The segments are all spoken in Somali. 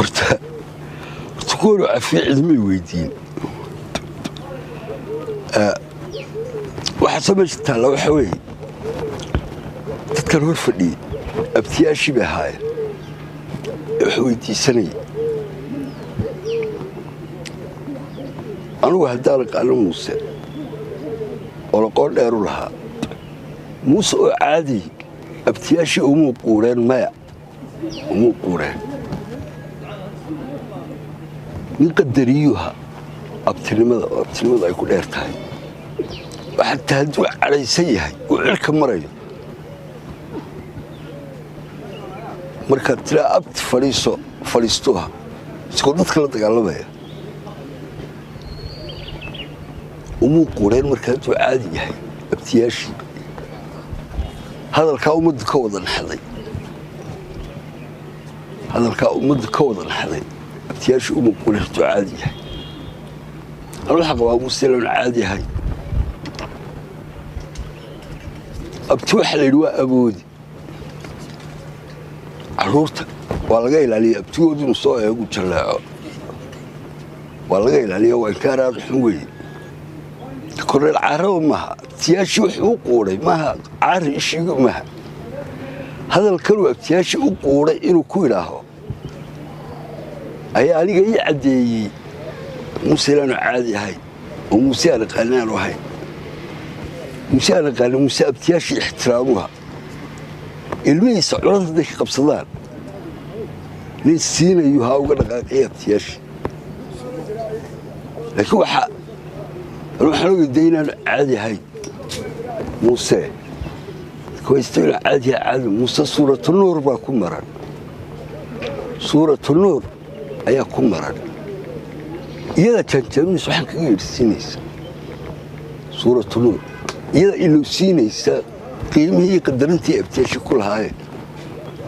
Horta kuwanu cafiye cidmay weydiin. Waxaa soo meesha taalla waxaa weeye, dadkan hor fadhiyey abtiyaashii bay ahaayeen ee wax weydiisanayay. Anugu haddaan aqaano Muuse oo laqoon dheeru lahaa, Muuse oo caadi abtiyaashii umuu quureen, maya umuu quureen. Nin qadariyuha abtinimada oo abtinimada ay ku dheer tahay, xataa hadduu cadhaysan yahay uu cirka marayo, markaad tiraa abti fadhiiso, fadhiistuha isagoo dadka la dagaalamaya umuu quureen. Marka hadduu caadi yahay abtiyaashii hadalkaa ummaddu ka wada naxday, hadalkaa ummaddu ka wada naxday, abtiyaashii umuu quureen hadduu caadi yahay. Anu waxaa qabaa Muuse inaanu caadi yahay. Abti waxaa la yidhi waa aboodi, carruurta waa laga ilaaliya abtigoodu inuu soo eegu jalleeco, waa laga ilaaliya, waa inkaar aad xun weeye. Korneel caaraba maaha abtiyaashii wuxuu u quudhay, maaha caari ishiigu maaha. Hadalkanuu abtiyaashii u quudhay inuu ku idhaaho ayaa aniga ii caddeeyey Muuse inaanu caadi ahayn oo Muuse aan aqaanin aanu ahayn. Muuse aan aqaanin, Muuse abtiyaashii ixtiraamuha, ilmihiisa culad hadday ka qabsadaan nin siinayu haa uga dhaqaaqiya abtiyaashii. Laakiin waxaa waxaan ogay dee inaanu caadi ahayn Muuse, haysto inuu caadi yahay. Caadi Muuse suuratu nuur baa ku maran, suuratu nuur ayaa ku maran, iyada jaanjaaminaysa waxaan kaga yeedhsiinaysa suuratu nuur, iyada ilowsiinaysa qiimihii iyo qadarintii abtiyaasha ku lahaayeen,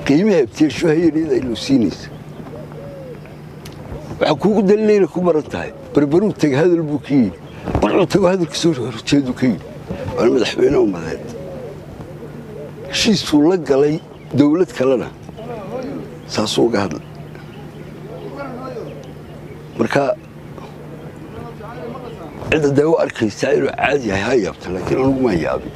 qiimihii abtiyaashu hayeen iyada ilowsiinaysa. Waxaa kuugu daliilayna ku maran tahay, Berberuu tegay hadal buu ka yidhi, Burcuu tago hadalka soo horjeeduu ka yidhi, waana madaxweyne ummadeed. Heshiisuu la galay dowlad kalena saasuu uga hadlay. Marka cidda dee u arkaysaa inuu caadi yahay ha yaabta, laakiin anugu maan yaabin.